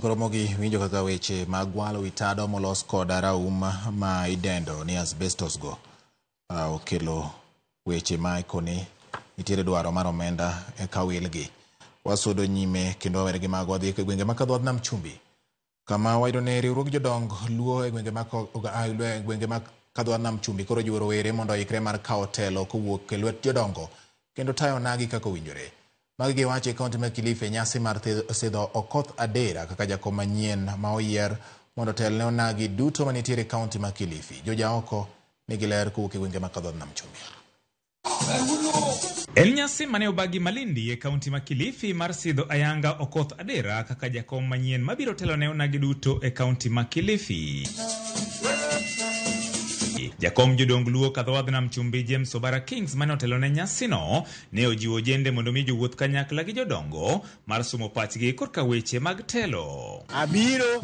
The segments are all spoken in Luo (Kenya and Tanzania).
Koro Ramogi winjo kaka weche mag gwalo wi tado molos kod raum ma idendo ni asbestos go okelo weche ma ikoni nitiere dwaro mar omenda eka wilgi. Wasudo nyime kendo wawere gi mago wadhi e gwenge ma Kadhoth Nam Chumbi kama wayudo ni riwruog jodong Luo e gwenge mag gwenge mag Kadhoth Nam Chumbi koro jiwo rowere mondo oikre mar kawo telo kowuok e lwet jodongo kendo tayo onagi kaka owinjore. Magi giwacho e kaunti ma Kilifi e nyasi mar sidho Okoth Adera kaka jakom manyien ma oyier mondo otel ne onagi duto manitiere e kaunti ma Kilifi. Joja oko nigi ler kowuok e gwenge ma Kadhoth Nam Chumbi. En nyasi mane obagi Malindi e kaunti ma Kilifi mar sidho ayanga Okoth Adera kaka jakom manyien mabiro telo ne onagi duto e kaunti ma Kilifi. Jakom jodong Luo Kadhowadh Nam Chumbi James Obara Kings mane otelo ne nyasino ne ojiwo ojende mondo mi jowuoth kanyakla gi jodongo mar sumo pachgi korka weche mag telo. Abiro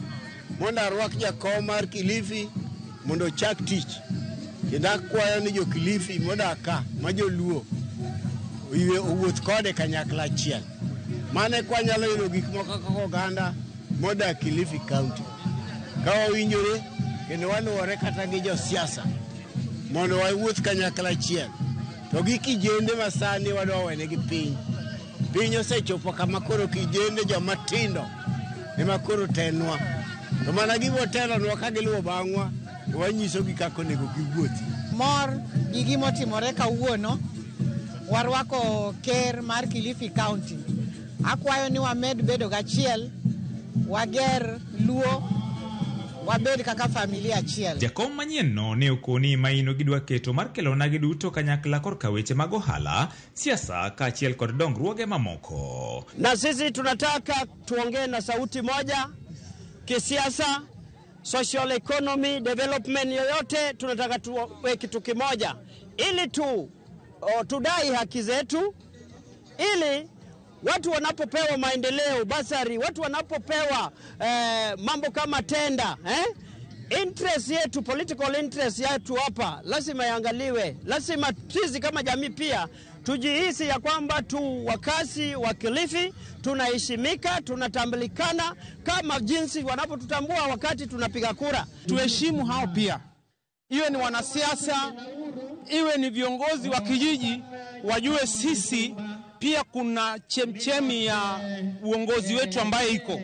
mondo arwak jakom mar Kilifi mondo ochak tich. Kendo akwayo ni jo Kilifi modak ka ma joluo owuoth kode kanyakla achiel. Mano eka wanyalo yudo gik moko kaka oganda modak Kilifi County. Ka wawinjore kendo waluwore kata gi josiasa mondo wawuoth kanyakla achiel. To gi kijende masani wadwa wenegi piny. Piny osechopo kama koro kijende joma tindo ema koro telnwa. To mana gibo telonwa ka giluwo bang'wa to wanyisogi kaka onego giwuothi. Mor gi gimotimore kawuono, warwako ker mar Kilifi County. Akwayo ni wamed bedo gachiel, wager Luo, wabed kaka familia achiel. Jakom manyien no ne okoni maino gidwa keto mar kelo onagi duto kanyakla korka weche mag ohala, siasa kaachiel kod dongruoge mamoko. Na sisi tunataka tuongee na sauti moja kisiasa, social economy development yoyote, tunataka tuwe kitu kimoja ili tu tudai haki zetu, ili watu wanapopewa maendeleo bursary, watu wanapopewa mambo kama tenda, interest yetu, political interest yetu hapa lazima iangaliwe. Lazima sisi kama jamii pia tujihisi ya kwamba tu wakazi wa Kilifi tunaheshimika, tunatambulikana kama jinsi wanapotutambua wakati tunapiga kura. Tuheshimu hao pia, iwe ni wanasiasa, iwe ni viongozi wa kijiji, wajue sisi pia kuna chemchemi ya uongozi wetu ambaye iko.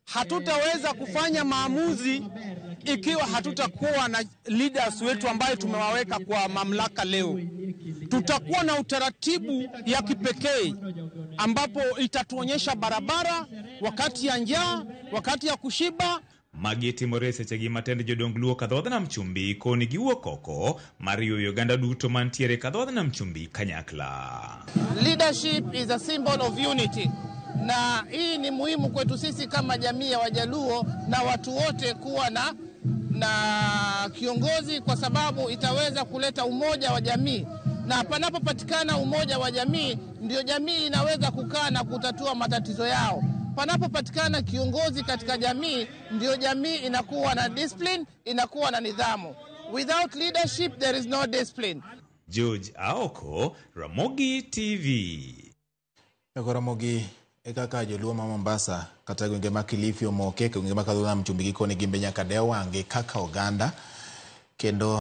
Hatutaweza kufanya maamuzi ikiwa hatutakuwa na leaders wetu ambaye tumewaweka kwa mamlaka leo. Tutakuwa na utaratibu ya kipekee ambapo itatuonyesha barabara wakati ya njaa, wakati ya kushiba. Magi timore sechegi matend jodong Luo Kadhowadh Nam Chumbi koni giwuok oko mar yueyo oganda duto mantiere Kadhowadh Nam Chumbi kanyakla. Leadership is a symbol of unity, na hii ni muhimu kwetu sisi kama jamii ya Wajaluo na watu wote kuwa na kiongozi, kwa sababu itaweza kuleta umoja wa jamii, na panapopatikana umoja wa jamii ndio jamii inaweza kukaa na kutatua matatizo yao. Panapopatikana kiongozi katika jamii ndio jamii inakuwa na discipline, inakuwa na nidhamu. Without leadership there is no discipline. George Aoko, Ramogi TV. Ramogi e kaka joluo ma Mombasa kata gwenge ma Kilifi omoke, gwenge ma Kadho Nam Chumbi gikoni gimbe nyaka dew wang'gi kaka oganda kendo.